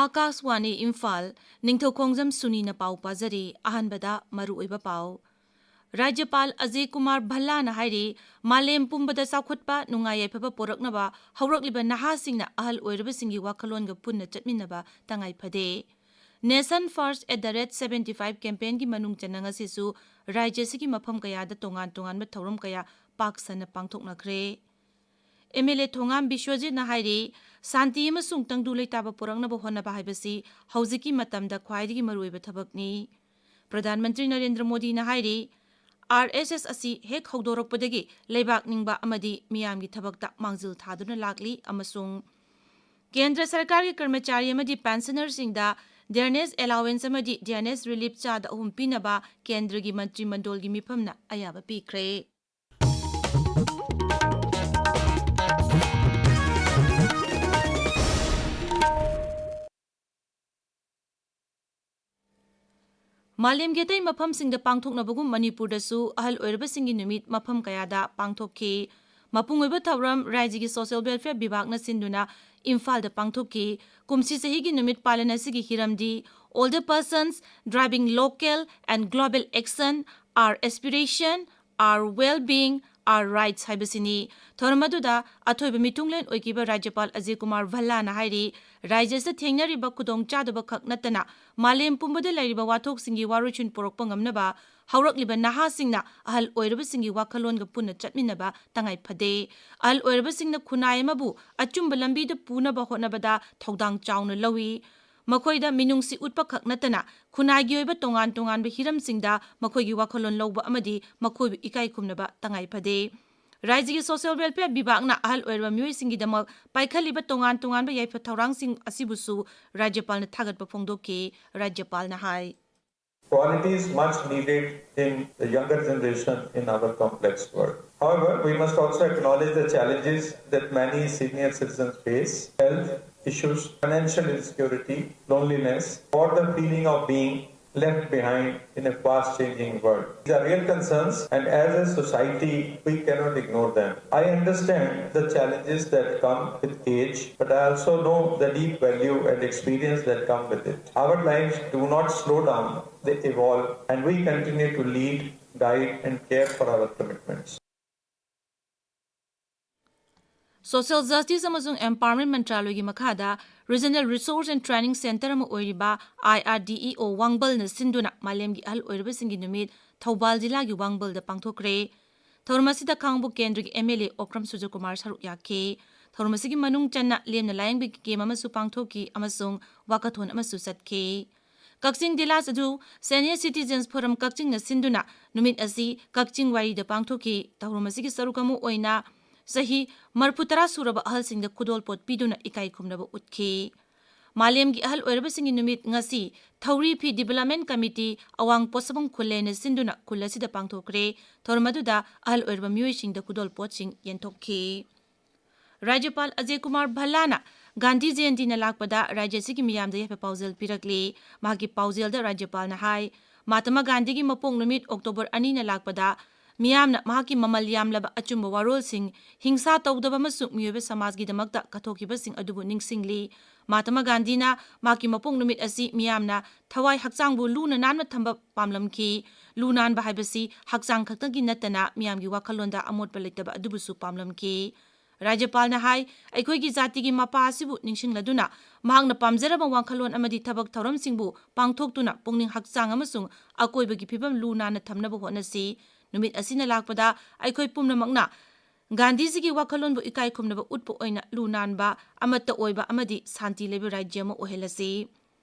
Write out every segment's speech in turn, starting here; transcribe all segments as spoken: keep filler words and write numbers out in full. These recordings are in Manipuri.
ꯑꯥꯀꯥꯁꯋꯥꯅꯤ ꯏꯝꯐꯥꯜ, ꯅꯤꯡꯊꯧꯈꯣꯡꯖꯝ ꯁꯨꯅꯤꯅ ꯄꯥꯎ ꯄꯥꯖꯔꯤ꯫ ꯑꯍꯥꯟꯕꯗ ꯃꯔꯨꯑꯣꯏꯕ ꯄꯥꯎ꯫ ꯔꯥꯖ꯭ꯌꯄꯥꯜ ꯑꯖꯌ ꯀꯨꯃꯥꯔ ꯚꯜꯂꯥꯅ ꯍꯥꯏꯔꯤ, ꯃꯥꯂꯦꯝ ꯄꯨꯝꯕꯗ ꯆꯥꯎꯈꯠꯄ, ꯅꯨꯡꯉꯥꯏ ꯌꯥꯏꯐꯕ ꯄꯨꯔꯛꯅꯕ ꯍꯧꯔꯛꯂꯤꯕ ꯅꯍꯥꯁꯤꯡꯅ ꯑꯍꯜ ꯑꯣꯏꯔꯕꯁꯤꯡꯒꯤ ꯋꯥꯈꯜꯂꯣꯟꯒ ꯄꯨꯟꯅ ꯆꯠꯃꯤꯟꯅꯕ ꯇꯉꯥꯏ ꯐꯗꯦ꯫ Nation First at the rate seventy five campaignꯒꯤ ꯃꯅꯨꯡ ꯆꯟꯅ ꯉꯁꯤꯁꯨ ꯔꯥꯖ꯭ꯌ ꯑꯁꯤꯒꯤ ꯃꯐꯝ ꯀꯌꯥꯗ ꯇꯣꯉꯥꯟ ꯇꯣꯉꯥꯟꯕ ꯊꯧꯔꯝ ꯀꯌꯥ ꯄꯥꯛ ꯁꯟꯅ ꯄꯥꯡꯊꯣꯛꯅꯈ꯭ꯔꯦ꯫ MLA ꯊꯣꯉꯥꯝ ꯕꯤꯁ꯭ꯋꯖꯤꯠꯅ ꯍꯥꯏꯔꯤ, ꯁꯥꯟꯇꯤ ꯑꯃꯁꯨꯡ ꯇꯪꯗꯨ ꯂꯩꯇꯥꯕ ꯄꯨꯔꯛꯅꯕ ꯍꯣꯠꯅꯕ ꯍꯥꯏꯕꯁꯤ ꯍꯧꯖꯤꯛꯀꯤ ꯃꯇꯝꯗ ꯈ꯭ꯋꯥꯏꯗꯒꯤ ꯃꯔꯨꯑꯣꯏꯕ ꯊꯕꯛꯅꯤ꯫ ꯄ꯭ꯔꯙꯥꯟ ꯃꯟꯇ꯭ꯔꯤ ꯅꯔꯦꯟꯗ꯭ꯔ ꯃꯣꯗꯤꯅ ꯍꯥꯏꯔꯤ, RSS ꯑꯁꯤ ꯍꯦꯛ ꯍꯧꯗꯣꯔꯛꯄꯗꯒꯤ ꯂꯩꯕꯥꯛ ꯅꯤꯡꯕ ꯑꯃꯗꯤ ꯃꯤꯌꯥꯝꯒꯤ ꯊꯕꯛꯇ ꯃꯥꯡꯖꯤꯜ ꯊꯥꯗꯨꯅ ꯂꯥꯛꯂꯤ ꯑꯃꯁꯨꯡ ꯀꯦꯟꯗ꯭ꯔ ꯁꯔꯀꯥꯔꯒꯤ ꯀꯔꯃꯆꯥꯔꯤ ꯑꯃꯗꯤ ꯄꯦꯟꯁꯅꯔꯁꯤꯡꯗ dearness allowance ꯑꯃꯗꯤ dearness relief ꯆꯥꯗ ꯑꯍꯨꯝ ꯄꯤꯅꯕ ꯀꯦꯟꯗ꯭ꯔꯒꯤ ꯃꯟꯇ꯭ꯔꯤ ꯃꯟꯗꯣꯜꯒꯤ ꯃꯤꯐꯝꯅ ꯑꯌꯥꯕ ꯄꯤꯈ꯭ꯔꯦ꯫ ꯃꯥꯂꯦꯝꯒꯤ ꯑꯇꯩ ꯃꯐꯝꯁꯤꯡꯗ ꯄꯥꯡꯊꯣꯛꯅꯕꯒꯨꯝ ꯃꯅꯤꯄꯨꯔꯗꯁꯨ ꯑꯍꯜ ꯑꯣꯏꯔꯕꯁꯤꯡꯒꯤ ꯅꯨꯃꯤꯠ ꯃꯐꯝ ꯀꯌꯥꯗ ꯄꯥꯡꯊꯣꯛꯈꯤ꯫ ꯃꯄꯨꯡ ꯑꯣꯏꯕ ꯊꯧꯔꯝ ꯔꯥꯖ꯭ꯌꯒꯤ social welfare ꯕꯤꯚꯥꯒꯅ ꯁꯤꯟꯗꯨꯅ ꯏꯝꯐꯥꯜꯗ ꯄꯥꯡꯊꯣꯛꯈꯤ꯫ ꯀꯨꯝꯁꯤ ꯆꯍꯤꯒꯤ ꯅꯨꯃꯤꯠ ꯄꯥꯂꯟ ꯑꯁꯤꯒꯤ ꯍꯤꯔꯝꯗꯤ Older persons driving local and global action, our aspiration, our well-being, our rights ꯍꯥꯏꯕꯁꯤꯅꯤ꯫ ꯊꯧꯔꯝ ꯑꯗꯨꯗ ꯑꯊꯣꯏꯕ ꯃꯤꯊꯨꯡꯂꯦꯟ ꯑꯣꯏꯈꯤꯕ ꯔꯥꯖ꯭ꯌꯄꯥꯜ ꯑꯖꯌ ꯀꯨꯃꯥꯔ ꯚꯜꯂꯥꯅ ꯍꯥꯏꯔꯤ, ꯔꯥꯖ꯭ꯌ ꯑꯁꯤꯗ ꯊꯦꯡꯅꯔꯤꯕ ꯈꯨꯗꯣꯡꯆꯥꯗꯕ ꯈꯛ ꯅꯠꯇꯅ ꯃꯥꯂꯦꯝ ꯄꯨꯝꯕꯗ ꯂꯩꯔꯤꯕ ꯋꯥꯊꯣꯛꯁꯤꯡꯒꯤ ꯋꯥꯔꯣꯏꯁꯤꯟ ꯄꯨꯔꯛꯄ ꯉꯝꯅꯕ ꯍꯧꯔꯛꯂꯤꯕ ꯅꯍꯥꯁꯤꯡꯅ ꯑꯍꯜ ꯑꯣꯏꯔꯕꯁꯤꯡꯒꯤ ꯋꯥꯈꯜꯂꯣꯟꯒ ꯄꯨꯟꯅ ꯆꯠꯃꯤꯟꯅꯕ ꯇꯉꯥꯏ ꯐꯗꯦ꯫ ꯑꯍꯜ ꯑꯣꯏꯔꯕꯁꯤꯡꯅ ꯈꯨꯟꯅꯥꯏ ꯑꯃꯕꯨ ꯑꯆꯨꯝꯕ ꯂꯝꯕꯤꯗ ꯄꯨꯅꯕ ꯍꯣꯠꯅꯕꯗ ꯊꯧꯗꯥꯡ ꯆꯥꯎꯅ ꯂꯧꯏ꯫ ꯃꯈꯣꯏꯗ ꯃꯤꯅꯨꯡꯁꯤ ꯎꯠꯄ ꯈꯛ ꯅꯠꯇꯅ ꯈꯨꯟꯅꯥꯏꯒꯤ ꯑꯣꯏꯕ ꯇꯣꯉꯥꯟ ꯇꯣꯉꯥꯟꯕ ꯍꯤꯔꯝꯁꯤꯡꯗ ꯃꯈꯣꯏꯒꯤ ꯋꯥꯈꯜꯂꯣꯟ ꯂꯧꯕ ꯑꯃꯗꯤ ꯃꯈꯣꯏꯕꯨ ꯏꯀꯥꯏ ꯈꯨꯝꯅꯕ ꯇꯉꯥꯏ ꯐꯗꯦ꯫ ꯔꯥꯖ꯭ꯌꯒꯤ social welfare ꯕꯤꯚꯥꯒꯅ ꯑꯍꯜ ꯑꯣꯏꯔꯕ ꯃꯤꯑꯣꯏꯁꯤꯡꯒꯤꯗꯃꯛ ꯄꯥꯏꯈꯠꯂꯤꯕ ꯇꯣꯉꯥꯟ ꯇꯣꯉꯥꯟꯕ ꯌꯥꯏꯐ ꯊꯧꯔꯥꯡꯁꯤꯡ ꯑꯁꯤꯕꯨꯁꯨ ꯔꯥꯖ꯭ꯌꯄꯥꯜꯅ ꯊꯥꯒꯠꯄ ꯐꯣꯡꯗꯣꯛꯈꯤ꯫ ꯔꯥꯖ꯭ꯌꯄꯥꯜꯅ ꯍꯥꯏ꯫ Quality is much needed in the younger generation in our complex world. However, we must also acknowledge the challenges that many senior citizens face: health issues, financial insecurity, loneliness, or the feeling of being left behind in a fast changing world. These are real concerns, and as a society, we cannot ignore them. I understand the challenges that come with age, but I also know the deep value and experience that come with it. Our lives do not slow down, they evolve, and we continue to lead, guide, and care for our commitments. Social Justice ꯑꯃꯁꯨꯡ Empowerment ꯃꯟꯇ꯭ꯔꯥꯂꯣꯏꯒꯤ ꯃꯈꯥꯗ Regional Resource and Training Center ꯑꯃ ꯑꯣꯏꯔꯤꯕ I R D E O ꯋꯥꯡꯕꯜꯅ ꯁꯤꯟꯗꯨꯅ ꯃꯥꯂꯦꯝꯒꯤ ꯑꯍꯜ ꯑꯣꯏꯔꯕꯁꯤꯡꯒꯤ ꯅꯨꯃꯤꯠ ꯊꯧꯕꯥꯜ ꯖꯤꯂꯥꯒꯤ ꯋꯥꯡꯕꯜꯗ ꯄꯥꯡꯊꯣꯛꯈ꯭ꯔꯦ꯫ ꯊꯧꯔꯝ ꯑꯁꯤꯗ ꯈꯥꯡꯉꯕꯣꯛ ꯀꯦꯟꯗ꯭ꯔꯒꯤ M L A ꯑꯣꯀ꯭ꯔꯝ ꯁꯨꯔꯖꯀꯨꯃꯥꯔ ꯁꯔꯨꯛ ꯌꯥꯈꯤ꯫ ꯊꯧꯔꯝ ꯑꯁꯤꯒꯤ ꯃꯅꯨꯡ ꯆꯟꯅ ꯂꯦꯝꯅ ꯂꯥꯌꯦꯡꯕꯒꯤ ꯀꯦꯝ ꯑꯃꯁꯨ ꯄꯥꯡꯊꯣꯛꯈꯤ ꯑꯃꯁꯨꯡ ꯋꯥꯀꯊꯣꯟ ꯑꯃꯁꯨ ꯆꯠꯈꯤ꯫ ꯀꯛꯆꯤꯡ ꯗꯤꯂꯥꯁ ꯑꯗꯨ Senior Citizens Forum ꯀꯛꯆꯤꯡꯅ ꯁꯤꯟꯗꯨꯅ ꯅꯨꯃꯤꯠ ꯑꯁꯤ ꯀꯛꯆꯤꯡ ꯋꯥꯏꯔꯤꯗ ꯄꯥꯡꯊꯣꯛꯈꯤ꯫ ꯊꯧꯔꯝ ꯑꯁꯤꯒꯤ ꯁꯔꯨꯛ ꯑꯃ ꯑꯣꯏꯅ ꯆꯍꯤ ꯃꯔꯤꯐꯨ ꯇꯔꯥ ꯁꯨꯔꯕ ꯑꯍꯜꯁꯤꯡꯗ ꯈꯨꯗꯣꯜꯄꯣꯠ ꯄꯤꯗꯨꯅ ꯏꯀꯥꯏ ꯈꯨꯝꯅꯕ ꯎꯠꯈꯤ꯫ ꯃꯥꯂꯦꯝꯒꯤ ꯑꯍꯜ ꯑꯣꯏꯔꯕꯁꯤꯡꯒꯤ ꯅꯨꯃꯤꯠ ꯉꯁꯤ ꯊꯧꯔꯤ ꯐꯤ Development Committee ꯑꯋꯥꯡ ꯄꯣꯠꯁꯪꯕꯝ ꯈꯨꯜꯂꯦꯟꯅ ꯁꯤꯟꯗꯨꯅ ꯈꯨꯜ ꯑꯁꯤꯗ ꯄꯥꯡꯊꯣꯛꯈ꯭ꯔꯦ꯫ ꯊꯧꯔꯝ ꯑꯗꯨꯗ ꯑꯍꯜ ꯑꯣꯏꯔꯕ ꯃꯤꯑꯣꯏꯁꯤꯡꯗ ꯈꯨꯗꯣꯜꯄꯣꯠꯁꯤꯡ ꯌꯦꯟꯊꯣꯛꯈꯤ꯫ ꯔꯥꯖ꯭ꯌꯄꯥꯜ ꯑꯖꯌ ꯀꯨꯃꯥꯔ ꯚꯜꯂꯥꯅ ꯒꯥꯟꯙꯤ ꯖꯌꯟꯇꯤꯅ ꯂꯥꯛꯄꯗ ꯔꯥꯖ꯭ꯌ ꯑꯁꯤꯒꯤ ꯃꯤꯌꯥꯝꯗ ꯌꯥꯏꯐ ꯄꯥꯎꯖꯦꯜ ꯄꯤꯔꯛꯂꯤ꯫ ꯃꯍꯥꯛꯀꯤ ꯄꯥꯎꯖꯦꯜꯗ ꯔꯥꯖ꯭ꯌꯄꯥꯜꯅ ꯍꯥꯏ, ꯃꯍꯥꯇꯃꯥ ꯒꯥꯟꯙꯤꯒꯤ ꯃꯄꯣꯛ ꯅꯨꯃꯤꯠ ꯑꯣꯛꯇꯣꯕꯔ ꯑꯅꯤꯅ ꯂꯥꯛꯄꯗ ꯃꯤꯌꯥꯝꯅ ꯃꯍꯥꯛꯀꯤ ꯃꯃꯜ ꯌꯥꯝꯂꯕ ꯑꯆꯨꯝꯕ ꯋꯥꯔꯣꯜꯁꯤꯡ, ꯍꯤꯡꯁꯥ ꯇꯧꯗꯕ ꯑꯃꯁꯨꯡ ꯃꯤꯑꯣꯏꯕ ꯁꯃꯥꯖꯒꯤꯗꯃꯛꯇ ꯀꯠꯊꯣꯛꯈꯤꯕꯁꯤꯡ ꯑꯗꯨꯕꯨ ꯅꯤꯡꯁꯤꯡꯂꯤ꯫ ꯃꯍꯥꯇꯃꯥ ꯒꯥꯟꯙꯤꯅ ꯃꯍꯥꯛꯀꯤ ꯃꯄꯣꯛ ꯅꯨꯃꯤꯠ ꯑꯁꯤ ꯃꯤꯌꯥꯝꯅ ꯊꯋꯥꯏ ꯍꯛꯆꯥꯡꯕꯨ ꯂꯨꯅ ꯅꯥꯟꯅ ꯊꯝꯕ ꯄꯥꯝꯂꯝꯈꯤ꯫ ꯂꯨ ꯅꯥꯟꯕ ꯍꯥꯏꯕꯁꯤ ꯍꯛꯆꯥꯡ ꯈꯛꯇꯒꯤ ꯅꯠꯇꯅ ꯃꯤꯌꯥꯝꯒꯤ ꯋꯥꯈꯜꯂꯣꯟꯗ ꯑꯃꯣꯠꯄ ꯂꯩꯇꯕ ꯑꯗꯨꯕꯨꯁꯨ ꯄꯥꯝꯂꯝꯈꯤ꯫ ꯔꯥꯖ꯭ꯌꯄꯥꯜꯅ ꯍꯥꯏ, ꯑꯩꯈꯣꯏꯒꯤ ꯖꯥꯇꯤꯒꯤ ꯃꯄꯥ ꯑꯁꯤꯕꯨ ꯅꯤꯡꯁꯤꯡꯂꯗꯨꯅ ꯃꯍꯥꯛꯅ ꯄꯥꯝꯖꯔꯕ ꯋꯥꯈꯜꯂꯣꯟ ꯑꯃꯗꯤ ꯊꯕꯛ ꯊꯧꯔꯝꯁꯤꯡꯕꯨ ꯄꯥꯡꯊꯣꯛꯇꯨꯅ ꯄꯨꯛꯅꯤꯡ ꯍꯛꯆꯥꯡ ꯑꯃꯁꯨꯡ ꯑꯀꯣꯏꯕꯒꯤ ꯐꯤꯕꯝ ꯂꯨ ꯅꯥꯟꯅ ꯊꯝꯅꯕ ꯍꯣꯠꯅꯁꯤ꯫ ꯅꯨꯃꯤꯠ ꯑꯁꯤꯅ ꯂꯥꯛꯄꯗ ꯑꯩꯈꯣꯏ ꯄꯨꯝꯅꯃꯛꯅ ꯒꯥꯟꯙꯤꯖꯤꯒꯤ ꯋꯥꯈꯜꯂꯣꯟꯕꯨ ꯏꯀꯥꯏ ꯈꯨꯝꯅꯕ ꯎꯠꯄ ꯑꯣꯏꯅ ꯂꯨ ꯅꯥꯟꯕ, ꯑꯃꯠꯇ ꯑꯣꯏꯕ ꯑꯃꯗꯤ ꯁꯥꯟꯇꯤ ꯂꯩꯕ ꯔꯥꯖ꯭ꯌ ꯑꯃ ꯑꯣꯏꯍꯜꯂꯁꯤ꯫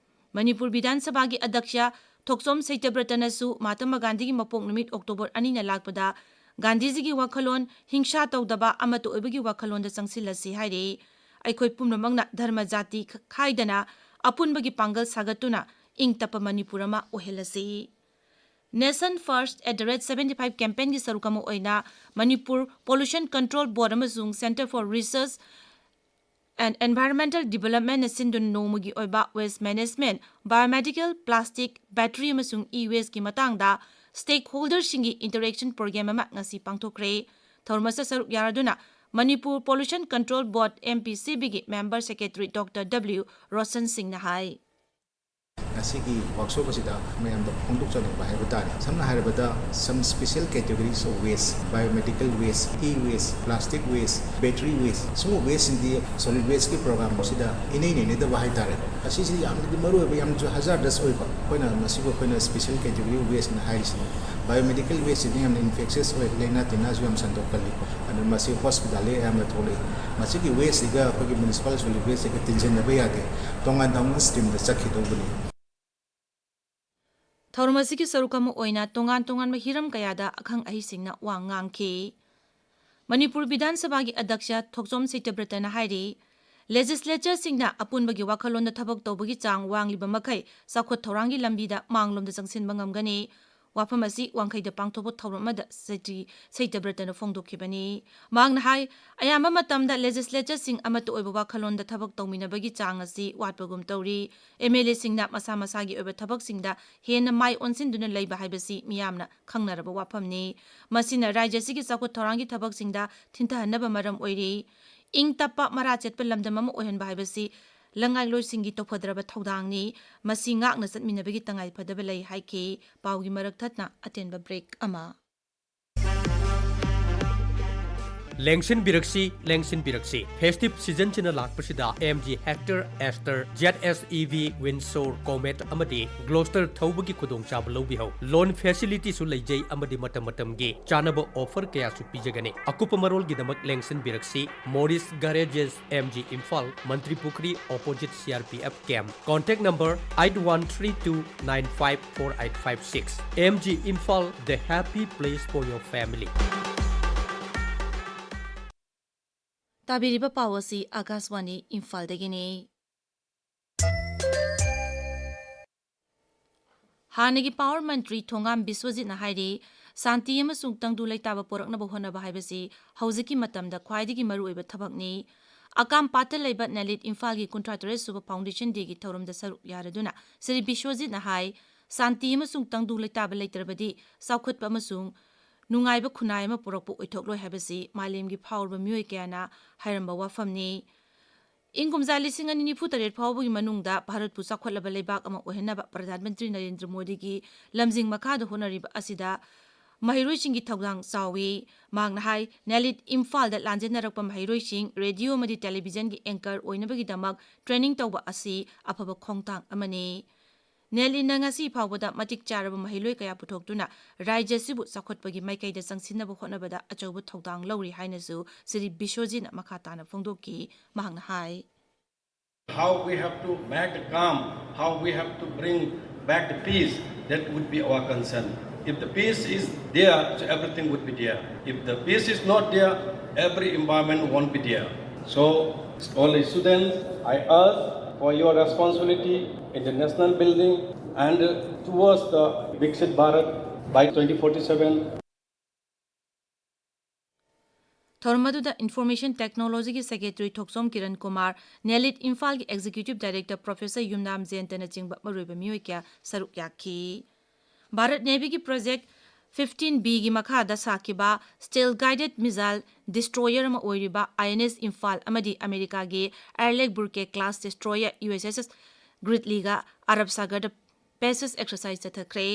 ꯃꯅꯤꯄꯨꯔ ꯕꯤꯙꯥꯟ ꯁꯚꯥꯒꯤ ꯑꯗ꯭ꯌꯛꯁ ꯊꯣꯛꯆꯣꯝ ꯁꯩꯇꯕ꯭ꯔꯇꯅꯁꯨ ꯃꯍꯥꯇꯃꯥ ꯒꯥꯟꯙꯤꯒꯤ ꯃꯄꯣꯛ ꯅꯨꯃꯤꯠ ꯑꯣꯛꯇꯣꯕꯔ ꯑꯅꯤꯅ ꯂꯥꯛꯄꯗ ꯒꯥꯟꯙꯤꯖꯤꯒꯤ ꯋꯥꯈꯜꯂꯣꯟ ꯍꯤꯡꯁꯥ ꯇꯧꯗꯕ, ꯑꯃꯠꯇ ꯑꯣꯏꯕꯒꯤ ꯋꯥꯈꯜꯂꯣꯟꯗ ꯆꯪꯁꯤꯜꯂꯁꯤ ꯍꯥꯏꯔꯤ꯫ ꯑꯩꯈꯣꯏ ꯄꯨꯝꯅꯃꯛꯅ ꯙꯔꯃ ꯖꯥꯇꯤ ꯈ-, ꯈꯥꯏꯗꯅ ꯑꯄꯨꯟꯕꯒꯤ ꯄꯥꯡꯒꯜ ꯁꯥꯒꯠꯇꯨꯅ ꯏꯪ ꯇꯞꯄ ꯃꯅꯤꯄꯨꯔ ꯑꯃ ꯑꯣꯏꯍꯜꯂꯁꯤ꯫ Nation First at the rate seventy five campaignꯒꯤ ꯁꯔꯨꯛ ꯑꯃ ꯑꯣꯏꯅ ꯃꯅꯤꯄꯨꯔ Pollution Control Board ꯑꯃꯁꯨꯡ Centre for Research and Environmental Developmentꯅ ꯁꯤꯟꯗꯨꯅ ꯅꯣꯡꯃꯒꯤ ꯑꯣꯏꯕ waste management, biomedical, plastic, battery ꯑꯃꯁꯨꯡ e-wasteꯀꯤ ꯃꯇꯥꯡꯗ stakeholderꯁꯤꯡꯒꯤ interaction program ꯑꯃ ꯉꯁꯤ ꯄꯥꯡꯊꯣꯛꯈ꯭ꯔꯦ꯫ ꯊꯧꯔꯝ ꯑꯁꯤꯗ ꯁꯔꯨꯛ ꯌꯥꯔꯗꯨꯅ Manipur Pollution Control Board, M P C Bꯒꯤ member secretary Doctor W Roshan ꯁꯤꯡꯅ ꯍꯥꯏ꯫ ꯉꯁꯤꯒꯤ workshop ꯑꯁꯤꯗ ꯃꯌꯥꯝꯗ ꯐꯣꯡꯗꯣꯛꯆꯅꯤꯡꯕ ꯍꯥꯏꯕ ꯇꯥꯔꯦ꯫ ꯁꯝꯅ ꯍꯥꯏꯔꯕꯗ, some special categories of waste, biomedical waste, e-waste, plastic waste, battery waste, ꯁꯤꯒꯨꯝꯕ wasteꯁꯤꯡꯗꯤ solid wasteꯀꯤ program ꯑꯁꯤꯗ ꯏꯅꯩ ꯅꯩꯅꯗꯕ ꯍꯥꯏ ꯇꯥꯔꯦ꯫ ꯑꯁꯤꯁꯤ ꯌꯥꯝꯅꯗꯤ ꯃꯔꯨ ꯑꯣꯏꯕ, ꯌꯥꯝꯅꯁꯨ hazardous ꯑꯣꯏꯕ, ꯑꯩꯈꯣꯏꯅ ꯃꯁꯤꯕꯨ ꯑꯩꯈꯣꯏꯅ special category of wasteꯅ ꯍꯥꯏꯔꯤꯁꯤꯅꯤ꯫ Biomedical wasteꯁꯤꯗꯤ ꯌꯥꯝꯅ infectious ꯑꯣꯏ, ꯂꯥꯏꯅꯥ ꯇꯤꯟꯅꯥꯁꯨ ꯌꯥꯝ ꯁꯟꯗꯣꯛꯀꯜꯂꯤ꯫ ꯑꯗꯨꯅ ꯃꯁꯤ hospitalꯗ ꯑꯌꯥꯝꯕ ꯊꯣꯛꯂꯛꯏ꯫ ꯃꯁꯤꯒꯤ wasteꯁꯤꯒ ꯑꯩꯈꯣꯏꯒꯤ municipal solid wasteꯁꯤꯒ ꯇꯤꯟꯁꯤꯟꯅꯕ ꯌꯥꯗꯦ, ꯇꯣꯉꯥꯟ ꯇꯣꯉꯥꯟꯕ streamꯗ ꯆꯠꯈꯤꯗꯧꯕꯅꯤ꯫ ꯊꯧꯔꯝ ꯑꯁꯤꯒꯤ ꯁꯔꯨꯛ ꯑꯃ ꯑꯣꯏꯅ ꯇꯣꯉꯥꯟ ꯇꯣꯉꯥꯟꯕ ꯍꯤꯔꯝ ꯀꯌꯥꯗ ꯑꯈꯪ ꯑꯍꯩꯁꯤꯡꯅ ꯋꯥ ꯉꯥꯡꯈꯤ꯫ ꯃꯅꯤꯄꯨꯔ ꯕꯤꯙꯥꯟ ꯁꯚꯥꯒꯤ ꯑꯗ꯭ꯌꯛꯁ ꯊꯣꯛꯆꯣꯝ ꯁꯩꯇꯕ꯭ꯔꯇꯅ ꯍꯥꯏꯔꯤ, legislatureꯁꯤꯡꯅ ꯑꯄꯨꯟꯕꯒꯤ ꯋꯥꯈꯜꯂꯣꯟꯗ ꯊꯕꯛ ꯇꯧꯕꯒꯤ ꯆꯥꯡ ꯋꯥꯡꯂꯤꯕ ꯃꯈꯩ ꯆꯥꯎꯈꯠ ꯊꯧꯔꯥꯡꯒꯤ ꯂꯝꯕꯤꯗ ꯃꯥꯡꯂꯣꯝꯗ ꯆꯪꯁꯤꯟꯕ ꯉꯝꯒꯅꯤ꯫ ꯋꯥꯐꯝ ꯑꯁꯤ ꯋꯥꯡꯈꯩꯗ ꯄꯥꯡꯊꯣꯛꯄ ꯊꯧꯔꯝ ꯑꯃꯗ ꯁꯩꯇꯤ ꯁꯩꯇꯕ꯭ꯔꯇꯅ ꯐꯣꯡꯗꯣꯛꯈꯤꯕꯅꯤ꯫ ꯃꯍꯥꯛꯅ ꯍꯥꯏ, ꯑꯌꯥꯝꯕ ꯃꯇꯝꯗ legislatureꯁꯤꯡ ꯑꯃꯠꯇ ꯑꯣꯏꯕ ꯋꯥꯈꯜꯂꯣꯟꯗ ꯊꯕꯛ ꯇꯧꯃꯤꯟꯅꯕꯒꯤ ꯆꯥꯡ ꯑꯁꯤ ꯋꯥꯠꯄꯒꯨꯝ ꯇꯧꯔꯤ꯫ MLAꯁꯤꯡꯅ ꯃꯁꯥ ꯃꯁꯥꯒꯤ ꯑꯣꯏꯕ ꯊꯕꯛꯁꯤꯡꯗ ꯍꯦꯟꯅ ꯃꯥꯏ ꯑꯣꯟꯁꯤꯟꯗꯨꯅ ꯂꯩꯕ ꯍꯥꯏꯕꯁꯤ ꯃꯤꯌꯥꯝꯅ ꯈꯪꯅꯔꯕ ꯋꯥꯐꯝꯅꯤ꯫ ꯃꯁꯤꯅ ꯔꯥꯖ꯭ꯌ ꯑꯁꯤꯒꯤ ꯆꯥꯎꯈꯠ ꯊꯧꯔꯥꯡꯒꯤ ꯊꯕꯛꯁꯤꯡꯗ ꯊꯤꯟꯊꯍꯟꯅꯕ ꯃꯔꯝ ꯑꯣꯏꯔꯤ꯫ ꯏꯪ ꯇꯞꯄ ꯃꯔꯥ ꯆꯦꯠꯄ ꯂꯝꯗꯝ ꯑꯃ ꯑꯣꯏꯍꯟꯕ ꯍꯥꯏꯕꯁꯤ ꯂꯉꯥꯏꯂꯣꯏꯁꯤꯡꯒꯤ ꯇꯧꯐꯗ꯭ꯔꯕ ꯊꯧꯗꯥꯡꯅꯤ꯫ ꯃꯁꯤ ꯉꯥꯛꯅ ꯆꯠꯃꯤꯟꯅꯕꯒꯤ ꯇꯉꯥꯏꯐꯗꯕ ꯂꯩ ꯍꯥꯏꯈꯤ꯫ ꯄꯥꯎꯒꯤ ꯃꯔꯛ ꯊꯠꯅ ꯑꯇꯦꯟꯕ break ꯑꯃ꯫ ꯂꯦꯡꯁꯤꯟꯕꯤꯔꯛꯁꯤ, ꯂꯦꯡꯁꯤꯟꯕꯤꯔꯛꯁꯤ꯫ Festive seasonꯁꯤꯅ ꯂꯥꯛꯄꯁꯤꯗ M G Hector, Aster, Z S E V, Windsor, Comet ꯑꯃꯗꯤ Gloster ꯊꯧꯕꯒꯤ ꯈꯨꯗꯣꯡꯆꯥꯕ ꯂꯧꯕꯤꯍꯧ꯫ Loan facilityꯁꯨ ꯂꯩꯖꯩ ꯑꯃꯗꯤ ꯃꯇꯝ ꯃꯇꯝꯒꯤ ꯆꯥꯅꯕ offer ꯀꯌꯥꯁꯨ ꯄꯤꯖꯒꯅꯤ꯫ ꯑꯀꯨꯞꯄ ꯃꯔꯣꯜꯒꯤꯗꯃꯛ ꯂꯦꯡꯁꯤꯟꯕꯤꯔꯛꯁꯤ, Morris Garages, M G Imphal, ꯃꯟꯇ꯭ꯔꯤ ꯄꯨꯈ꯭ꯔꯤ, opposite C R P F camp. Contact number eight one three two nine five four eight five six. M G Imphal, the happy place for your family. ꯇꯥꯕꯤꯔꯤꯕ ꯄꯥꯎ ꯑꯁꯤ ꯑꯥꯀꯥꯁꯕꯥꯅꯤ ꯏꯝꯐꯥꯜꯗꯒꯤꯅꯤ꯫ ꯍꯥꯟꯅꯒꯤ power ꯃꯟꯇ꯭ꯔꯤ ꯊꯣꯉꯥꯝ ꯕꯤꯁ꯭ꯋꯖꯤꯠꯅ ꯍꯥꯏꯔꯤ, ꯁꯥꯟꯇꯤ ꯑꯃꯁꯨꯡ ꯇꯪꯗꯨ ꯂꯩꯇꯥꯕ ꯄꯨꯔꯛꯅꯕ ꯍꯣꯠꯅꯕ ꯍꯥꯏꯕꯁꯤ ꯍꯧꯖꯤꯛꯀꯤ ꯃꯇꯝꯗ ꯈ꯭ꯋꯥꯏꯗꯒꯤ ꯃꯔꯨꯑꯣꯏꯕ ꯊꯕꯛꯅꯤ꯫ ꯑꯀꯥꯝꯄꯥꯠꯇ ꯂꯩꯕ ꯅꯦꯂꯤꯠ ꯏꯝꯐꯥꯜꯒꯤ ꯀꯨꯟꯊ꯭ꯔꯥ ꯇꯔꯦꯠ ꯁꯨꯕ ꯐꯥꯎꯟꯗꯦꯁꯟ ꯗꯦꯒꯤ ꯊꯧꯔꯝꯗ ꯁꯔꯨꯛ ꯌꯥꯔꯗꯨꯅ ꯁ꯭ꯔꯤ ꯕꯤꯁ꯭ꯋꯖꯤꯠꯅ ꯍꯥꯏ, ꯁꯥꯟꯇꯤ ꯑꯃꯁꯨꯡ ꯇꯪꯗꯨ ꯂꯩꯇꯥꯕ ꯂꯩꯇ꯭ꯔꯕꯗꯤ ꯆꯥꯎꯈꯠꯄ ꯑꯃꯁꯨꯡ ꯅꯨꯡꯉꯥꯏꯕ ꯈꯨꯟꯅꯥꯏ ꯑꯃ ꯄꯨꯔꯛꯄ ꯑꯣꯏꯊꯣꯛꯂꯣꯏ ꯍꯥꯏꯕꯁꯤ ꯃꯥꯂꯦꯝꯒꯤ ꯐꯥꯎꯔꯕ ꯃꯤꯑꯣꯏ ꯀꯌꯥꯅ ꯍꯥꯏꯔꯝꯕ ꯋꯥꯐꯝꯅꯤ꯫ ꯏꯪ ꯀꯨꯝꯖꯥ ꯂꯤꯁꯤꯡ ꯑꯅꯤ ꯅꯤꯐꯨ ꯇꯔꯦꯠ ꯐꯥꯎꯕꯒꯤ ꯃꯅꯨꯡꯗ ꯚꯥꯔꯠꯄꯨ ꯆꯥꯎꯈꯠꯂꯕ ꯂꯩꯕꯥꯛ ꯑꯃ ꯑꯣꯏꯍꯟꯅꯕ ꯄ꯭ꯔꯙꯥꯟ ꯃꯟꯇ꯭ꯔꯤ ꯅꯔꯦꯟꯗ꯭ꯔ ꯃꯣꯗꯤꯒꯤ ꯂꯝꯖꯤꯡ ꯃꯈꯥꯗ ꯍꯣꯠꯅꯔꯤꯕ ꯑꯁꯤꯗ ꯃꯍꯩꯔꯣꯏꯁꯤꯡꯒꯤ ꯊꯧꯗꯥꯡ ꯆꯥꯎꯏ꯫ ꯃꯍꯥꯛꯅ ꯍꯥꯏ, ꯅꯦꯂꯤꯠ ꯏꯝꯐꯥꯜꯗ ꯂꯥꯟꯖꯦꯟꯅꯔꯛꯄ ꯃꯍꯩꯔꯣꯏꯁꯤꯡ ꯔꯦꯗꯤꯑꯣ ꯑꯃꯗꯤ ꯇꯦꯂꯤꯚꯤꯖꯟꯒꯤ ꯑꯦꯡꯀꯔ ꯑꯣꯏꯅꯕꯒꯤꯗꯃꯛ ꯇ꯭ꯔꯦꯅꯤꯡ ꯇꯧꯕ ꯑꯁꯤ ꯑꯐꯕ ꯈꯣꯡꯊꯥꯡ ꯑꯃꯅꯤ꯫ ꯅꯦꯂꯤꯠꯅ ꯉꯁꯤ ꯐꯥꯎꯕꯗ ꯃꯇꯤꯛ ꯆꯥꯔꯕ ꯃꯍꯩꯔꯣꯏ ꯀꯌꯥ ꯄꯨꯊꯣꯛꯇꯨꯅ ꯔꯥꯖ꯭ꯌ ꯑꯁꯤꯕꯨ ꯆꯥꯎꯈꯠꯄꯒꯤ ꯃꯥꯏꯀꯩꯗ ꯆꯪꯁꯤꯟꯅꯕ ꯍꯣꯠꯅꯕꯗ ꯑꯆꯧꯕ ꯊꯧꯗꯥꯡ ꯂꯧꯔꯤ ꯍꯥꯏꯅꯁꯨ ꯁ꯭ꯔꯤ ꯕꯤꯁ꯭ꯋꯖꯤꯠꯅ ꯃꯈꯥ ꯇꯥꯅ ꯐꯣꯡꯗꯣꯛꯈꯤ꯫ ꯃꯍꯥꯛꯅ ꯍꯥꯏ, How we have to make the calm, how we have to bring back the peace, that would be our concern. If the peace is there, so everything would be there. If the peace is not there, every environment won't be there. So, all the students, I ask for your responsibility in the national building and towards the Viksit Bharat by twenty forty-seven. ꯊꯧꯔꯝ ꯑꯗꯨꯗ ꯏꯟꯐꯣꯔꯃꯦꯁꯟ ꯇꯦꯛꯅꯣꯂꯣꯖꯤꯒꯤ ꯁꯦꯀ꯭ꯔꯦꯇꯔꯤ ꯊꯣꯛꯆꯣꯝ ꯀꯤꯔꯟ ꯀꯨꯃꯥꯔ, ꯅꯦꯂꯤꯠ ꯏꯝꯐꯥꯜꯒꯤ ꯑꯦꯛꯖꯤꯀ꯭ꯌꯨꯇꯤꯚ ꯗꯥꯏꯔꯦꯛꯇꯔ ꯄ꯭ꯔꯣꯐꯦꯁꯔ ꯌꯨꯝꯅꯥꯝ ꯖꯌꯟꯇꯅꯆꯤꯡꯕ ꯃꯔꯨꯑꯣꯏꯕ ꯃꯤꯑꯣꯏ ꯀꯌꯥ ꯁꯔꯨꯛ ꯌꯥꯈꯤ꯫ ꯚꯥꯔꯠ ꯅꯦꯚꯤꯒꯤ ꯄ꯭ꯔꯣꯖꯦꯛ ꯐꯤꯐꯇꯤꯟ ꯕꯤꯒꯤ ꯃꯈꯥꯗ ꯁꯥꯈꯤꯕ ꯁ꯭ꯇꯦꯜ ꯒꯥꯏꯗꯦꯗ ꯃꯤꯖꯥꯏꯜ ꯗꯤꯁꯇ꯭ꯔꯣꯌꯔ ꯑꯃ ꯑꯣꯏꯔꯤꯕ ꯑꯥꯏ ꯑꯦꯟ ꯑꯦꯁ ꯏꯝꯐꯥꯜ ꯑꯃꯗꯤ ꯑꯃꯦꯔꯤꯀꯥꯒꯤ Arleigh Burke class destroyer U S S S ꯒ꯭ꯔꯤꯠꯂꯤꯒ ꯑꯔꯕ ꯁꯥꯒꯔꯗ ꯄꯦꯁꯦꯖ ꯑꯦꯛꯁꯔꯁꯥꯏꯖ ꯆꯠꯊꯈ꯭ꯔꯦ꯫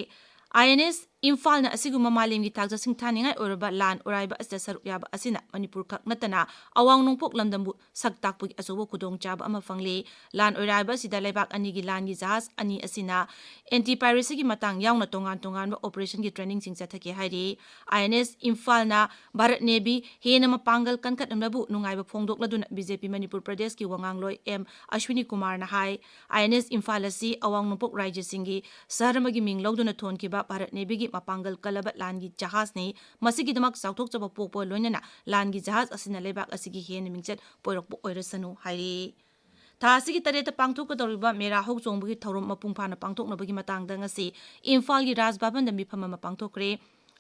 ꯑꯥꯏ ꯑꯦꯟ ꯑꯦꯁ ꯏꯝꯐꯥꯜꯅ ꯑꯁꯤꯒꯨꯝꯕ ꯃꯥꯂꯦꯝꯒꯤ ꯊꯥꯛꯇ ꯁꯤꯡꯊꯥꯅꯤꯡꯉꯥꯏ ꯑꯣꯏꯔꯕ ꯂꯥꯟ ꯑꯣꯏꯔꯥꯏꯕ ꯑꯁꯤꯗ ꯁꯔꯨꯛ ꯌꯥꯕ ꯑꯁꯤꯅ ꯃꯅꯤꯄꯨꯔ ꯈꯛ ꯅꯠꯇꯅ ꯑꯋꯥꯡ ꯅꯣꯡꯄꯣꯛ ꯂꯝꯗꯝꯕꯨ ꯁꯛ ꯇꯥꯛꯄꯒꯤ ꯑꯆꯧꯕ ꯈꯨꯗꯣꯡꯆꯥꯕ ꯑꯃ ꯐꯪꯂꯤ꯫ ꯂꯥꯟ ꯑꯣꯏꯔꯥꯏꯕ ꯑꯁꯤꯗ ꯂꯩꯕꯥꯛ ꯑꯅꯤꯒꯤ ꯂꯥꯟꯒꯤ ꯖꯍꯥꯖ ꯑꯅꯤ ꯑꯁꯤꯅ ꯑꯦꯟꯇꯤ ꯄꯥꯏꯔꯦꯁꯤꯒꯤ ꯃꯇꯥꯡ ꯌꯥꯎꯅ ꯇꯣꯉꯥꯟ ꯇꯣꯉꯥꯟꯕ ꯑꯣꯄꯔꯦꯁꯟꯒꯤ ꯇ꯭ꯔꯦꯅꯤꯡꯁꯤꯡ ꯆꯠꯊꯈꯤ ꯍꯥꯏꯔꯤ꯫ ꯑꯥꯏ ꯑꯦꯟ ꯑꯦꯁ ꯏꯝꯐꯥꯜꯅ ꯚꯥꯔꯠ ꯅꯦꯚꯤ ꯍꯦꯟꯅ ꯃꯄꯥꯡꯒꯜ ꯀꯟꯈꯠꯍꯟꯕꯕꯨ ꯅꯨꯡꯉꯥꯏꯕ ꯐꯣꯡꯗꯣꯛꯂꯗꯨꯅ ꯕꯤ ꯖꯦ ꯄꯤ ꯃꯅꯤꯄꯨꯔ ꯄ꯭ꯔꯗꯦꯁꯀꯤ ꯋꯥꯉꯥꯡꯂꯣꯏ ꯑꯦꯝ ꯑꯁ꯭ꯋꯤꯅꯤ ꯀꯨꯃꯥꯔꯅ ꯍꯥꯏ, ꯑꯥꯏ ꯑꯦꯟ ꯑꯦꯁ ꯏꯝꯐꯥꯜ ꯑꯁꯤ ꯑꯋꯥꯡ ꯅꯣꯡꯄꯣꯛ ꯔꯥꯖ꯭ꯌꯁꯤꯡꯒꯤ ꯁꯍꯔ ꯑꯃꯒꯤ ꯃꯤꯡ ꯂꯧꯗꯨꯅ ꯊꯣꯟꯈꯤꯕ ꯚꯥꯔꯠ ꯅꯦꯚꯤꯒꯤ ꯃꯄꯥꯡꯒꯜ ꯀꯜꯂꯕ ꯂꯥꯟꯒꯤ ꯖꯍꯥꯖꯅꯤ꯫ ꯃꯁꯤꯒꯤꯗꯃꯛ ꯆꯥꯎꯊꯣꯛꯆꯕ ꯄꯣꯛꯄ ꯂꯣꯏꯅꯅ ꯂꯥꯟꯒꯤ ꯖꯍꯥꯖ ꯑꯁꯤꯅ ꯂꯩꯕꯥꯛ ꯑꯁꯤꯒꯤ ꯍꯦꯟꯅ ꯃꯤꯡꯆꯠ ꯄꯣꯏꯔꯛꯄ ꯑꯣꯏꯔꯁꯅꯨ ꯍꯥꯏꯔꯤ꯫ ꯊꯥ ꯑꯁꯤꯒꯤ ꯇꯔꯦꯠꯇ ꯄꯥꯡꯊꯣꯛꯀꯗꯧꯔꯤꯕ ꯃꯦꯔꯥ ꯍꯧ ꯆꯣꯡꯕꯒꯤ ꯊꯧꯔꯝ ꯃꯄꯨꯡ ꯐꯥꯅ ꯄꯥꯡꯊꯣꯛꯅꯕꯒꯤ ꯃꯇꯥꯡꯗ ꯉꯁꯤ ꯏꯝꯐꯥꯜꯒꯤ ꯔꯥꯖ ꯚꯕꯟꯗ ꯃꯤꯐꯝ ꯑꯃ ꯄꯥꯡꯊꯣꯛꯈ꯭ꯔꯦ꯫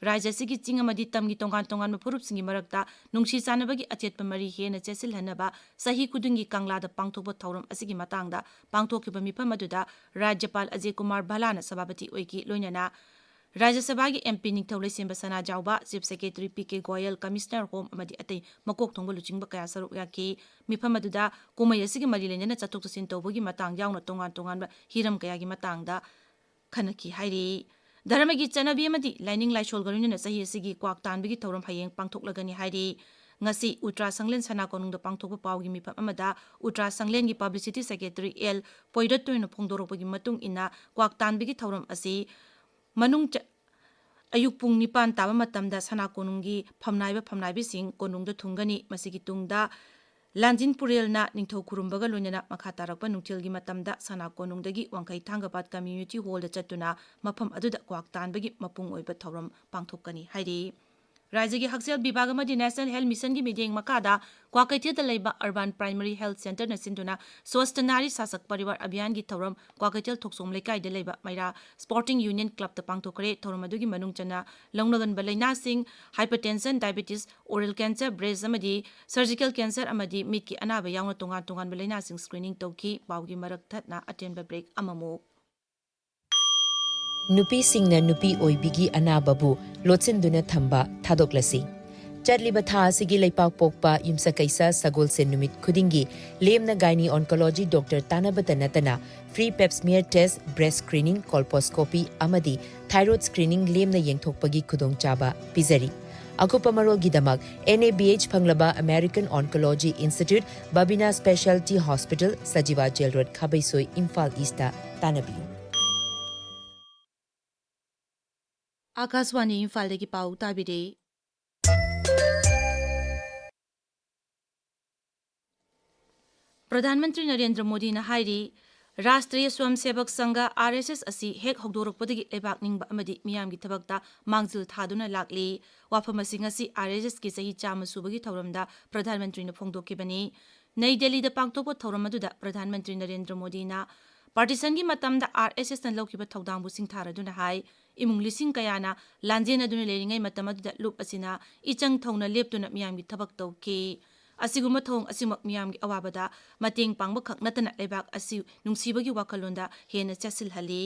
ꯔꯥꯖ꯭ꯌ ꯑꯁꯤꯒꯤ ꯆꯤꯡ ꯑꯃꯗꯤ ꯇꯝꯒꯤ ꯇꯣꯉꯥꯟ ꯇꯣꯉꯥꯟꯕ ꯐꯨꯔꯨꯞꯁꯤꯡꯒꯤ ꯃꯔꯛꯇ ꯅꯨꯡꯁꯤ ꯆꯥꯟꯅꯕꯒꯤ ꯑꯆꯦꯠꯄ ꯃꯔꯤ ꯍꯦꯟꯅ ꯆꯦꯠꯁꯤꯜꯍꯟꯅꯕ ꯆꯍꯤ ꯈꯨꯗꯤꯡꯒꯤ ꯀꯪꯂꯥꯗ ꯄꯥꯡꯊꯣꯛꯄ ꯊꯧꯔꯝ ꯑꯁꯤꯒꯤ ꯃꯇꯥꯡꯗ ꯄꯥꯡꯊꯣꯛꯈꯤꯕ ꯃꯤꯐꯝ ꯑꯗꯨꯗ ꯔꯥꯖ꯭ꯌꯄꯥꯜ ꯑꯖꯌ ꯀꯨꯃꯥꯔ ꯚꯜꯂꯥꯅ ꯁꯚꯥꯄꯇꯤ ꯑꯣꯏꯈꯤ꯫ ꯂꯣꯏꯅꯅ ꯔꯥꯖ꯭ꯌ ꯁꯚꯥꯒꯤ MP ꯅꯤꯡꯊꯧ ꯂꯩꯁꯦꯝꯕ ꯁꯅꯥꯖꯥꯎꯕ, Chief Secretary P K Goyal, Commissioner Home ꯑꯃꯗꯤ ꯑꯇꯩ ꯃꯀꯣꯛ ꯊꯣꯡꯕ ꯂꯨꯆꯤꯡꯕ ꯀꯌꯥ ꯁꯔꯨꯛ ꯌꯥꯈꯤ꯫ ꯃꯤꯐꯝ ꯑꯗꯨꯗ ꯀꯨꯝꯍꯩ ꯑꯁꯤꯒꯤ ꯃꯔꯤ ꯂꯩꯅꯅ ꯆꯠꯊꯣꯛ ꯆꯠꯁꯤꯟ ꯇꯧꯕꯒꯤ ꯃꯇꯥꯡ ꯌꯥꯎꯅ ꯇꯣꯉꯥꯟ ꯇꯣꯉꯥꯟꯕ ꯍꯤꯔꯝ ꯀꯌꯥꯒꯤ ꯃꯇꯥꯡꯗ ꯈꯟꯅꯈꯤ ꯍꯥꯏꯔꯤ꯫ ꯙꯔꯃꯒꯤ ꯆꯠꯅꯕꯤ ꯑꯃꯗꯤ ꯂꯥꯏꯅꯤꯡ ꯂꯥꯏꯁꯣꯜꯒ ꯂꯣꯏꯅꯅ ꯆꯍꯤ ꯑꯁꯤꯒꯤ ꯀ꯭ꯋꯥꯛ ꯇꯥꯟꯕꯒꯤ ꯊꯧꯔꯝ ꯍꯌꯦꯡ ꯄꯥꯡꯊꯣꯛꯂꯒꯅꯤ ꯍꯥꯏꯔꯤ꯫ ꯉꯁꯤ ꯎꯇ꯭ꯔꯥ ꯁꯪꯂꯦꯟ ꯁꯅꯥ ꯀꯣꯅꯨꯡꯗ ꯄꯥꯡꯊꯣꯛꯄ ꯄꯥꯎꯒꯤ ꯃꯤꯐꯝ ꯑꯃꯗ ꯎꯇ꯭ꯔꯥ ꯁꯪꯂꯦꯟꯒꯤ Publicity Secretary L ꯄꯣꯏꯔꯠꯇꯣꯏꯅ ꯐꯣꯡꯗꯣꯔꯛꯄꯒꯤ ꯃꯇꯨꯡ ꯏꯟꯅ, ꯀ꯭ꯋꯥꯛ ꯇꯥꯟꯕꯒꯤ ꯊꯧꯔꯝ ꯑꯁꯤ ꯃꯅꯨꯡ ꯆ-, ꯑꯌꯨꯛ ꯄꯨꯡ ꯅꯤꯄꯥꯟ ꯇꯥꯕ ꯃꯇꯝꯗ ꯁꯅꯥ ꯀꯣꯅꯨꯡꯒꯤ ꯐꯝꯅꯥꯏꯕ ꯐꯝꯅꯥꯏꯕꯤꯁꯤꯡ ꯀꯣꯅꯨꯡꯗ ꯊꯨꯡꯒꯅꯤ꯫ ꯃꯁꯤꯒꯤ ꯇꯨꯡꯗ ꯂꯥꯟꯖꯤꯟ ꯄꯨꯔꯦꯜꯅ ꯅꯤꯡꯊꯧ ꯈꯨꯔꯨꯝꯕꯒ ꯂꯣꯏꯅꯅ ꯃꯈꯥ ꯇꯥꯔꯛꯄ ꯅꯨꯡꯊꯤꯜꯒꯤ ꯃꯇꯝꯗ ꯁꯅꯥ ꯀꯣꯅꯨꯡꯗꯒꯤ ꯋꯥꯡꯈꯩ ꯊꯥꯡꯒ ꯄꯥꯠ Community Hallꯗ ꯆꯠꯇꯨꯅ ꯃꯐꯝ ꯑꯗꯨꯗ ꯀ꯭ꯋꯥꯛ ꯇꯥꯟꯕꯒꯤ ꯃꯄꯨꯡ ꯑꯣꯏꯕ ꯊꯧꯔꯝ ꯄꯥꯡꯊꯣꯛꯀꯅꯤ ꯍꯥꯏꯔꯤ꯫ ꯔꯥꯖ꯭ꯌꯒꯤ ꯍꯛꯁꯦꯜ ꯕꯤꯚꯥꯒ ꯑꯃꯗꯤ National Health Missionꯒꯤ ꯃꯤꯠꯌꯦꯡ ꯃꯈꯥꯗ ꯀ꯭ꯋꯥꯀꯩꯊꯦꯜꯗ ꯂꯩꯕ Urban Primary Health Centreꯅ ꯁꯤꯟꯗꯨꯅ ꯁ꯭ꯋꯁꯊ ꯅꯥꯔꯤ ꯁꯥꯁꯛ ꯄꯔꯤꯋꯥꯔ ꯑꯚꯤꯌꯥꯟꯒꯤ ꯊꯧꯔꯝ ꯀ꯭ꯋꯥꯀꯩꯊꯦꯜ ꯊꯣꯛꯆꯣꯝ ꯂꯩꯀꯥꯏꯗ ꯂꯩꯕ ꯃꯩꯔꯥ Sporting Union Clubꯇ ꯄꯥꯡꯊꯣꯛꯈ꯭ꯔꯦ꯫ ꯊꯧꯔꯝ ꯑꯗꯨꯒꯤ ꯃꯅꯨꯡ ꯆꯟꯅ ꯂꯧꯅꯒꯟꯕ ꯂꯩꯅꯥꯁꯤꯡ, hypertension, diabetes, oral cancer, breast ꯑꯃꯗꯤ surgical cancer ꯑꯃꯗꯤ ꯃꯤꯠꯀꯤ ꯑꯅꯥꯕ ꯌꯥꯎꯅ ꯇꯣꯉꯥꯟ ꯇꯣꯉꯥꯟꯕ ꯂꯩꯅꯥꯁꯤꯡ screening ꯇꯧꯈꯤ꯫ ꯄꯥꯎꯒꯤ ꯃꯔꯛ ꯊꯠꯅ ꯑꯇꯦꯟꯕ break ꯑꯃꯃꯨꯛ꯫ ꯅꯨꯄꯤꯁꯤꯡꯅ ꯅꯨꯄꯤ ꯑꯣꯏꯕꯤꯒꯤ ꯑꯅꯥꯕꯕꯨ ꯂꯣꯠꯁꯤꯟꯗꯨꯅ ꯊꯝꯕ ꯊꯥꯗꯣꯛꯂꯁꯤ꯫ ꯆꯠꯂꯤꯕ ꯊꯥ ꯑꯁꯤꯒꯤ ꯂꯩꯄꯥꯛ ꯄꯣꯛꯄ ꯌꯨꯝꯁꯀꯩꯁ ꯁꯒꯣꯜꯁꯦꯟ ꯅꯨꯃꯤꯠ ꯈꯨꯗꯤꯡꯒꯤ ꯂꯦꯝꯅ gynae oncology doctor ꯇꯥꯟꯅꯕꯇ ꯅꯠꯇꯅ free pap smear test, breast screening, colposcopy ꯑꯃꯗꯤ thyroid screening ꯂꯦꯝꯅ ꯌꯦꯡꯊꯣꯛꯄꯒꯤ ꯈꯨꯗꯣꯡꯆꯥꯕ ꯄꯤꯖꯔꯤ꯫ ꯑꯀꯨꯞꯄ ꯃꯔꯣꯜꯒꯤꯗꯃꯛ NABH ꯐꯪꯂꯕ American Oncology Institute, Babina Specialty Hospital, Sajiwa Jail Road, ꯈꯥꯕꯩꯁꯣꯏ, Imphal Eastꯇ ꯇꯥꯟꯅꯕꯤꯌꯨ꯫ ꯑꯥꯀꯥꯁꯕꯥꯅꯤ ꯏꯝꯐꯥꯜꯗꯒꯤ ꯄꯥꯎ ꯇꯥꯕꯤꯔꯦ꯫ ꯄ꯭ꯔꯙꯥꯟ ꯃꯟꯇ꯭ꯔꯤ ꯅꯔꯦꯟꯗ꯭ꯔ ꯃꯣꯗꯤꯅ ꯍꯥꯏꯔꯤ, ꯔꯥꯁꯇ꯭ꯔꯤꯌ ꯁ꯭ꯋꯌꯝꯁꯦꯕꯛ ꯁꯪꯘ, RSS, ꯑꯁꯤ ꯍꯦꯛ ꯍꯧꯗꯣꯔꯛꯄꯗꯒꯤ ꯂꯩꯕꯥꯛ ꯅꯤꯡꯕ ꯑꯃꯗꯤ ꯃꯤꯌꯥꯝꯒꯤ ꯊꯕꯛꯇ ꯃꯥꯡꯖꯤꯜ ꯊꯥꯗꯨꯅ ꯂꯥꯛꯂꯤ꯫ ꯋꯥꯐꯝ ꯑꯁꯤ ꯉꯁꯤ RSSꯀꯤ ꯆꯍꯤ ꯆꯥꯝꯃ ꯁꯨꯕꯒꯤ ꯊꯧꯔꯝꯗ ꯄ꯭ꯔꯙꯥꯟ ꯃꯟꯇ꯭ꯔꯤꯅ ꯐꯣꯡꯗꯣꯛꯈꯤꯕꯅꯤ꯫ ꯅꯩ ꯗꯦꯜꯂꯤꯗ ꯄꯥꯡꯊꯣꯛꯄ ꯊꯧꯔꯝ ꯑꯗꯨꯗ ꯄ꯭ꯔꯙꯥꯟ ꯃꯟꯇ꯭ꯔꯤ ꯅꯔꯦꯟꯗ꯭ꯔ ꯃꯣꯗꯤꯅ partitionꯒꯤ ꯃꯇꯝꯗ RSSꯅ ꯂꯧꯈꯤꯕ ꯊꯧꯗꯥꯡꯕꯨ ꯁꯤꯡꯊꯥꯔꯗꯨꯅ ꯍꯥꯏ, ꯏꯃꯨꯡ ꯂꯤꯁꯤꯡ ꯀꯌꯥꯅ ꯂꯥꯟꯖꯦꯟꯅꯗꯨꯅ ꯂꯩꯔꯤꯉꯩ ꯃꯇꯝ ꯑꯗꯨꯗ ꯂꯨꯞ ꯑꯁꯤꯅ ꯏꯆꯪ ꯊꯧꯅ ꯂꯦꯞꯇꯨꯅ ꯃꯤꯌꯥꯝꯒꯤ ꯊꯕꯛ ꯇꯧꯈꯤ꯫ ꯑꯁꯤꯒꯨꯝꯕ ꯊꯧꯑꯣꯡ ꯑꯁꯤꯃꯛ ꯃꯤꯌꯥꯝꯒꯤ ꯑꯋꯥꯕꯗ ꯃꯇꯦꯡ ꯄꯥꯡꯕ ꯈꯛ ꯅꯠꯇꯅ ꯂꯩꯕꯥꯛ ꯑꯁꯤ ꯅꯨꯡꯁꯤꯕꯒꯤ ꯋꯥꯈꯜꯂꯣꯟꯗ ꯍꯦꯟꯅ ꯆꯦꯠꯁꯤꯜꯍꯜꯂꯤ꯫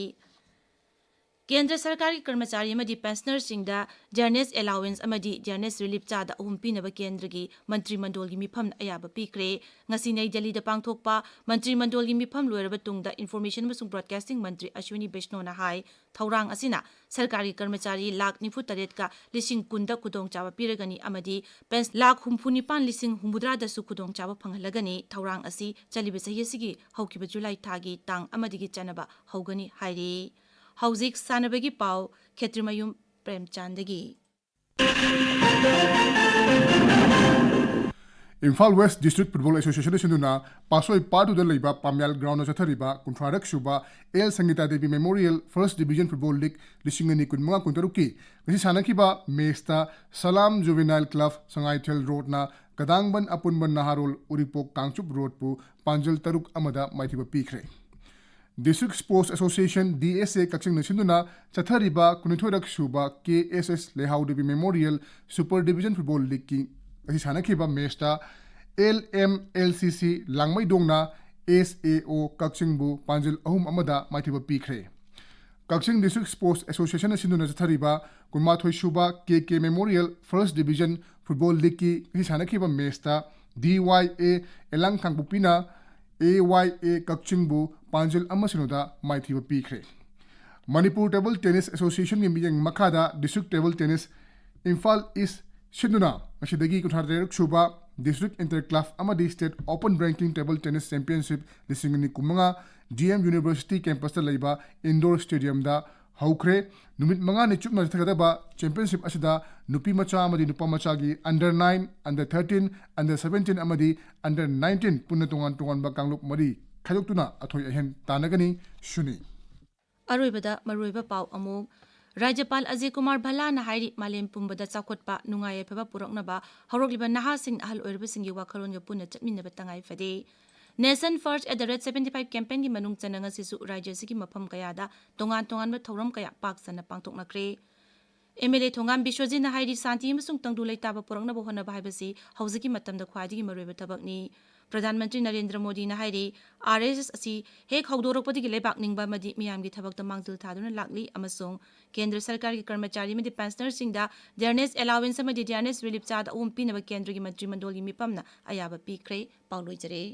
ꯀꯦꯟꯗ꯭ꯔ ꯁꯔꯀꯥꯔꯒꯤ ꯀꯔꯃꯆꯥꯔꯤ ꯑꯃꯗꯤ ꯄꯦꯟꯁꯅꯔꯁꯤꯡꯗ dearness allowance ꯑꯃꯗꯤ dearness relief ꯆꯥꯗ ꯑꯍꯨꯝ ꯄꯤꯅꯕ ꯀꯦꯟꯗ꯭ꯔꯒꯤ ꯃꯟꯇ꯭ꯔꯤ ꯃꯟꯗꯣꯜꯒꯤ ꯃꯤꯐꯝꯅ ꯑꯌꯥꯕ ꯄꯤꯈ꯭ꯔꯦ꯫ ꯉꯁꯤ ꯅꯩ ꯗꯦꯜꯂꯤꯗ ꯄꯥꯡꯊꯣꯛꯄ ꯃꯟꯇ꯭ꯔꯤ ꯃꯟꯗꯣꯜꯒꯤ ꯃꯤꯐꯝ ꯂꯣꯏꯔꯕ ꯇꯨꯡꯗ Information ꯑꯃꯁꯨꯡ Broadcasting ꯃꯟꯇ꯭ꯔꯤ ꯑꯁ꯭ꯋꯤꯅꯤ ꯕꯩꯁꯅꯣꯅ ꯍꯥꯏ, ꯊꯧꯔꯥꯡ ꯑꯁꯤꯅ ꯁꯔꯀꯥꯔꯒꯤ ꯀꯔꯃꯆꯥꯔꯤ ꯂꯥꯈ ꯅꯤꯐꯨ ꯇꯔꯦꯠꯀ ꯂꯤꯁꯤꯡ ꯀꯨꯟꯗ ꯈꯨꯗꯣꯡꯆꯥꯕ ꯄꯤꯔꯒꯅꯤ ꯑꯃꯗꯤ ꯄꯦꯟꯁ ꯂꯥꯈ ꯍꯨꯝꯐꯨ ꯅꯤꯄꯥꯟ ꯂꯤꯁꯤꯡ ꯍꯨꯝꯐꯨꯇꯔꯥꯗꯁꯨ ꯈꯨꯗꯣꯡꯆꯥꯕ ꯐꯪꯍꯜꯂꯒꯅꯤ꯫ ꯊꯧꯔꯥꯡ ꯑꯁꯤ ꯆꯠꯂꯤꯕ ꯆꯍꯤ ꯑꯁꯤꯒꯤ ꯍꯧꯈꯤꯕ ꯖꯨꯂꯥꯏ ꯊꯥꯒꯤ ꯇꯥꯡ ꯑꯃꯗꯒꯤ ꯆꯠꯅꯕ ꯍꯧꯒꯅꯤ ꯍꯥꯏꯔꯤ꯫ ꯍꯧꯖꯤꯛ ꯁꯥꯟꯅꯕꯒꯤ ꯄꯥꯎ, ꯈꯦꯇ꯭ꯔꯤꯃꯌꯨꯝ ꯄ꯭ꯔꯦꯝꯆꯥꯟꯗꯒꯤ꯫ ꯏꯝꯐꯥꯜ ꯋꯦꯁ ꯗꯤꯁꯇ꯭ꯔꯤꯛ ꯐꯨꯠꯕꯣꯜ ꯑꯦꯁꯣꯁꯤꯌꯦꯁꯟꯅ ꯁꯤꯟꯗꯨꯅ ꯄꯥꯠꯁꯣꯏ ꯄꯥꯠ ꯇꯨꯗ ꯂꯩꯕ ꯄꯥꯝꯌꯥꯜ ꯒ꯭ꯔꯥꯎꯟꯗ ꯆꯠꯊꯔꯤꯕ ꯀꯨꯟꯊ꯭ꯔꯥꯔꯛ ꯁꯨꯕ L Sangita Devi memorial first division football league ꯂꯤꯁꯤꯡ ꯑꯅꯤ ꯀꯨꯟꯃꯉꯥ ꯀꯨꯟꯇꯔꯨꯛꯀꯤ ꯉꯁꯤ ꯁꯥꯟꯅꯈꯤꯕ ꯃꯦꯆꯇ ꯁꯂꯥꯝ ꯖꯨꯕꯦꯅꯥꯏꯜ ꯀ꯭ꯂꯕ ꯁꯉꯥꯏꯊꯦꯜ ꯔꯣꯗꯅ ꯀꯗꯥꯡꯕꯟ ꯑꯄꯨꯟꯕ ꯅꯍꯥꯔꯣꯜ ꯎꯔꯤꯄꯣꯛ ꯀꯥꯡꯆꯨꯞ ꯔꯣꯗꯄꯨ ꯄꯥꯟꯖꯜ ꯇꯔꯨꯛ ꯑꯃꯗ ꯃꯥꯏꯊꯤꯕ ꯄꯤꯈ꯭ꯔꯦ꯫ District sports association, D S A, ꯀꯛꯆꯤꯡꯅ ꯁꯤꯟꯗꯨꯅ ꯆꯠꯊꯔꯤꯕ ꯀꯨꯟꯅꯤꯊꯣꯏꯔꯛ ꯁꯨꯕ K S S Leihao Devi memorial super division football ꯂꯤꯒꯀꯤ ꯉꯁꯤ ꯁꯥꯟꯅꯈꯤꯕ ꯃꯦꯆꯇ ꯑꯦꯜ ꯑꯦꯝ ꯑꯦꯜ ꯁꯤ ꯁꯤ ꯂꯥꯡꯃꯩꯗꯣꯡꯅ ꯑꯦꯁ ꯑꯦ ꯑꯣ ꯀꯛꯆꯤꯡꯕꯨ ꯄꯥꯟꯖꯜ ꯑꯍꯨꯝ ꯑꯃꯗ ꯃꯥꯏꯊꯤꯕ ꯄꯤꯈ꯭ꯔꯦ꯫ ꯀꯛꯆꯤꯡ ꯗꯤꯁꯇ꯭ꯔꯤꯛ ꯁ꯭ꯄꯣꯔꯠꯁ ꯑꯦꯁꯣꯁꯤꯌꯦꯁꯟꯅ ꯁꯤꯟꯗꯨꯅ ꯆꯠꯊꯔꯤꯕ ꯀꯨꯟꯃꯥꯊꯣꯏ ꯁꯨꯕ ꯀꯦ ꯀꯦ ꯃꯦꯃꯣꯔꯤꯌꯦꯜ ꯐꯥꯔꯁ ꯗꯤꯕꯤꯖꯟ ꯐꯨꯠꯕꯣꯜ ꯂꯤꯒꯀꯤ ꯉꯁꯤ ꯁꯥꯟꯅꯈꯤꯕ ꯃꯦꯆꯇ ꯗꯤ ꯋꯥꯏ ꯑꯦ ꯑꯦꯂꯥꯡ ꯀꯥꯡꯄꯣꯛꯄꯤꯅ ꯑꯦ ꯋꯥꯏ ꯑꯦ ꯀꯛꯆꯤꯡꯕꯨ ꯄꯥꯟꯖꯤꯜ ꯑꯃ ꯁꯤꯅꯣꯗ ꯃꯥꯏꯊꯤꯕ ꯄꯤꯈ꯭ꯔꯦ꯫ ꯃꯅꯤꯄꯨꯔ ꯇꯦꯕꯜ ꯇꯦꯅꯤꯁ ꯑꯦꯁꯣꯁꯤꯌꯦꯁꯟꯒꯤ ꯃꯤꯠꯌꯦꯡ ꯃꯈꯥꯗ ꯗꯤꯁꯇ꯭ꯔꯤꯛ ꯇꯦꯕꯜ ꯇꯦꯅꯤꯁ ꯏꯝꯐꯥꯜ ꯏꯁ ꯁꯤꯟꯗꯨꯅ ꯉꯁꯤꯗꯒꯤ ꯀꯨꯟꯊ꯭ꯔꯥ ꯇꯔꯦꯠ ꯁꯨꯕ ꯗꯤꯁꯇ꯭ꯔꯤꯛ ꯏꯟꯇꯔ ꯀ꯭ꯂꯕ ꯑꯃꯗꯤ state open ranking table tennis championship ꯂꯤꯁꯤꯡ ꯑꯅꯤ ꯀꯨꯟꯃꯉꯥ ꯗꯤ ꯑꯦꯝ ꯌꯨꯅꯤꯚꯔꯁꯤꯇꯤ ꯀꯦꯝꯄꯁꯇ ꯂꯩꯕ ꯏꯟꯗꯣꯔ ꯁ꯭ꯇꯦꯗꯤꯌꯝꯗ ꯍꯧꯈ꯭ꯔꯦ꯫ ꯅꯨꯃꯤꯠ ꯃꯉꯥꯅꯤ ꯆꯨꯞꯅ ꯆꯠꯊꯒꯗꯕ ꯆꯦꯝꯄꯤꯌꯟꯁꯤꯞ ꯑꯁꯤꯗ ꯅꯨꯄꯤ ꯃꯆꯥ ꯑꯃꯗꯤ ꯅꯨꯄꯥ ꯃꯆꯥꯒꯤ under nine, under thirteen, under seventeen ꯑꯃꯗꯤ under nineteen ꯄꯨꯟꯅ ꯇꯣꯉꯥꯟ ꯇꯣꯉꯥꯟꯕ ꯀꯥꯡꯂꯨꯞ ꯃꯔꯤ ꯈꯥꯏꯗꯣꯛꯇꯨꯅ ꯑꯊꯣꯏ ꯑꯍꯦꯟ ꯇꯥꯟꯅꯒꯅꯤ꯫ ꯁꯨꯅꯤ꯫ ꯑꯔꯣꯏꯕꯗ ꯃꯔꯨꯑꯣꯏꯕ ꯄꯥꯎ ꯑꯃꯨꯛ꯫ ꯔꯥꯖ꯭ꯌꯄꯥꯜ ꯑꯖꯌ ꯀꯨꯃꯥꯔ ꯚꯜꯂꯥꯅ ꯍꯥꯏꯔꯤ, ꯃꯥꯂꯦꯝ ꯄꯨꯝꯕꯗ ꯆꯥꯎꯈꯠꯄ, ꯅꯨꯡꯉꯥꯏ ꯌꯥꯏꯐꯕ ꯄꯨꯔꯛꯅꯕ ꯍꯧꯔꯛꯂꯤꯕ ꯅꯍꯥꯁꯤꯡ, ꯑꯍꯜ ꯑꯣꯏꯔꯕꯁꯤꯡꯒꯤ ꯋꯥꯈꯜꯂꯣꯟꯒ ꯄꯨꯟꯅ ꯆꯠꯃꯤꯟꯅꯕ ꯇꯉꯥꯏ ꯐꯗꯦ꯫ Nation First at the Rate seventy five campaignꯒꯤ ꯃꯅꯨꯡ ꯆꯟꯅ ꯉꯁꯤꯁꯨ ꯔꯥꯖ꯭ꯌ ꯑꯁꯤꯒꯤ ꯃꯐꯝ ꯀꯌꯥꯗ ꯇꯣꯉꯥꯟ ꯇꯣꯉꯥꯟꯕ ꯊꯧꯔꯝ ꯀꯌꯥ ꯄꯥꯛ ꯁꯟꯅ ꯄꯥꯡꯊꯣꯛꯅꯈ꯭ꯔꯦ꯫ ꯑꯦꯝ ꯑꯦꯜ ꯑꯦ ꯊꯣꯉꯥꯝ ꯕꯤꯁ꯭ꯋꯖꯤꯠꯅ ꯍꯥꯏꯔꯤ, ꯁꯥꯟꯇꯤ ꯑꯃꯁꯨꯡ ꯇꯪꯗꯨ ꯂꯩꯇꯥꯕ ꯄꯨꯔꯛꯅꯕ ꯍꯣꯠꯅꯕ ꯍꯥꯏꯕꯁꯤ ꯍꯧꯖꯤꯛꯀꯤ ꯃꯇꯝꯗ ꯈ꯭ꯋꯥꯏꯗꯒꯤ ꯃꯔꯨꯑꯣꯏꯕ ꯊꯕꯛꯅꯤ꯫ ꯄ꯭ꯔꯙꯥꯟ ꯃꯟꯇ꯭ꯔꯤ ꯅꯔꯦꯟꯗ꯭ꯔ ꯃꯣꯗꯤꯅ ꯍꯥꯏꯔꯤ, ꯑꯥꯔ ꯑꯦꯁ ꯑꯦꯁ ꯑꯁꯤ ꯍꯦꯛ ꯍꯧꯗꯣꯔꯛꯄꯗꯒꯤ ꯂꯩꯕꯥꯛ ꯅꯤꯡꯕ ꯑꯃꯗꯤ ꯃꯤꯌꯥꯝꯒꯤ ꯊꯕꯛꯇ ꯃꯥꯡꯖꯤꯜ ꯊꯥꯗꯨꯅ ꯂꯥꯛꯂꯤ ꯑꯃꯁꯨꯡ ꯀꯦꯟꯗ꯭ꯔ ꯁꯔꯀꯥꯔꯒꯤ ꯀꯔꯃꯆꯥꯔꯤ ꯑꯃꯗꯤ ꯄꯦꯟꯁꯅꯔꯁꯤꯡꯗ dearness allowance ꯑꯃꯗꯤ dearness relief ꯆꯥꯗ ꯑꯍꯨꯝ ꯄꯤꯅꯕ ꯀꯦꯟꯗ꯭ꯔꯒꯤ ꯃꯟꯇ꯭ꯔꯤ ꯃꯟꯗꯣꯜꯒꯤ ꯃꯤꯐꯝꯅ ꯑꯌꯥꯕ ꯄꯤꯈ꯭ꯔꯦ꯫ ꯄꯥꯎ ꯂꯣꯏꯖꯔꯦ꯫